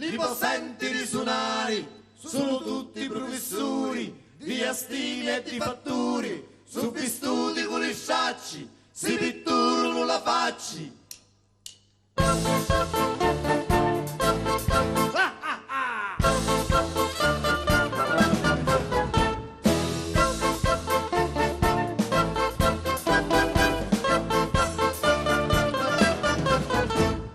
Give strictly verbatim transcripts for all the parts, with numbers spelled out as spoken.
Li po' sentiri sunari, sunu tutti prufissuri di jastimi e di fatturi, su' vistuti cu li stracci, si pitturunu la facci.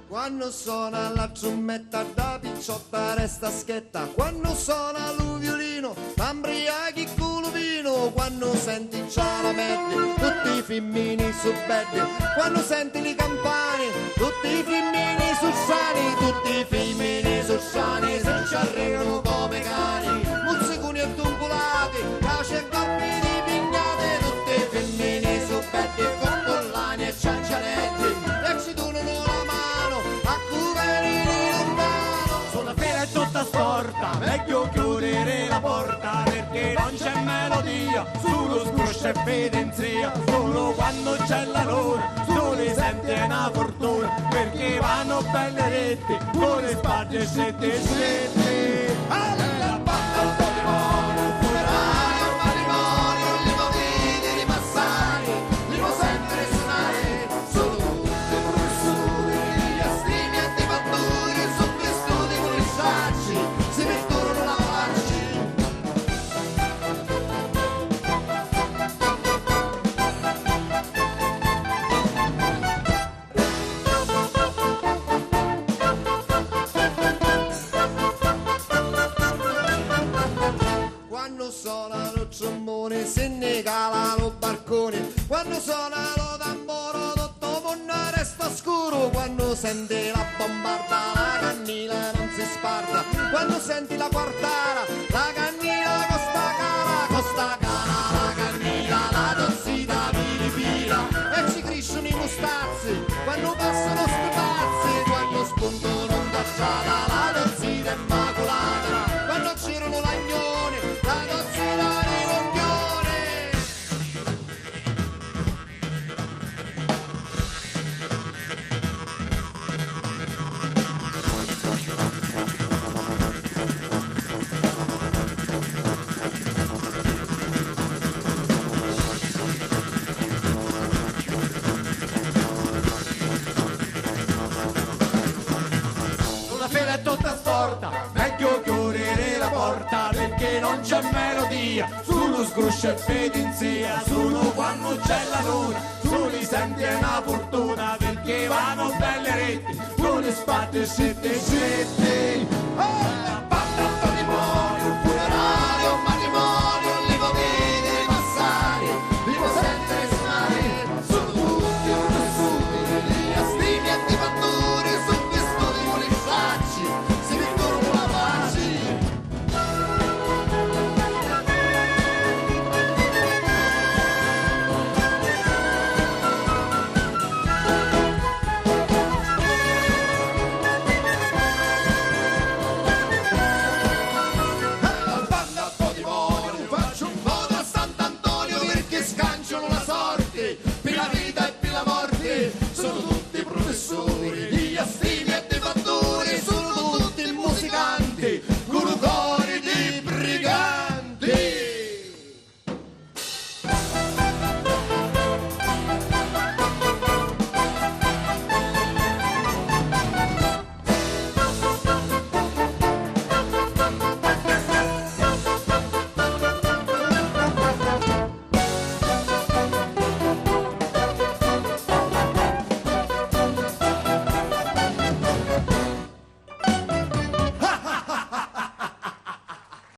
Quannu sona la trummetta dda picciotta resta schetta, quannu sona lu viulinu ma 'mbriachi cu lu vinu, quannu senti ciarameddi tutti i fimmini su beddi, quannu senti li campani tutti i fimmini su strani, tutti i fimmini su strani si ci arrivanu come cani, muzzicuni e tunculati, caci e colpi di pignati, tutti i fimmini su beddi, cumpullani e cianciareddi e ci dununu la manu a cu veni di luntanu. Su' la fila è tutta storta, megghiu chiudiri la porta, perché non c'è melodia, sulu sgruscia e fidinzia, sulu quannu c'è la luna, su' li senti è na furtuna, perché vannu belli ritti, cu li spaddi stritti stritti. Alla porta al patrimonio, funerale al patrimonio, li mo vidi ripassari, li mo sentiri sunari, sulu tutti prufissuri di jastimi e di fatturi, su' vistuti cu li stracci, si pitturunu la facci. Quannu sona lu trumbuni si nni cala lu barcuni, quannu sona lu tamburu tuttu u munnu resta scuru, quannu senti la bombarda la cannila non si sparta, quannu senti la quartara la cannila costa cara, costa cara la cannila, la tozzita viri vira e ci crisciunu i mustazzi quannu passanu sti pazzi, quannu spuntunu nta strada la tozzita immaculata, quannu girunu l'agnuni la tozzita di Cunchiuni. Una fila è tutta storta, megghiu chiudiri la porta, perché non c'è melodia, sulu sgruscia e fidinzia, sulu quannu c'è la luna, sulu senti è na furtuna, perché vannu belli ritti, cu li spaddi stritti stritti.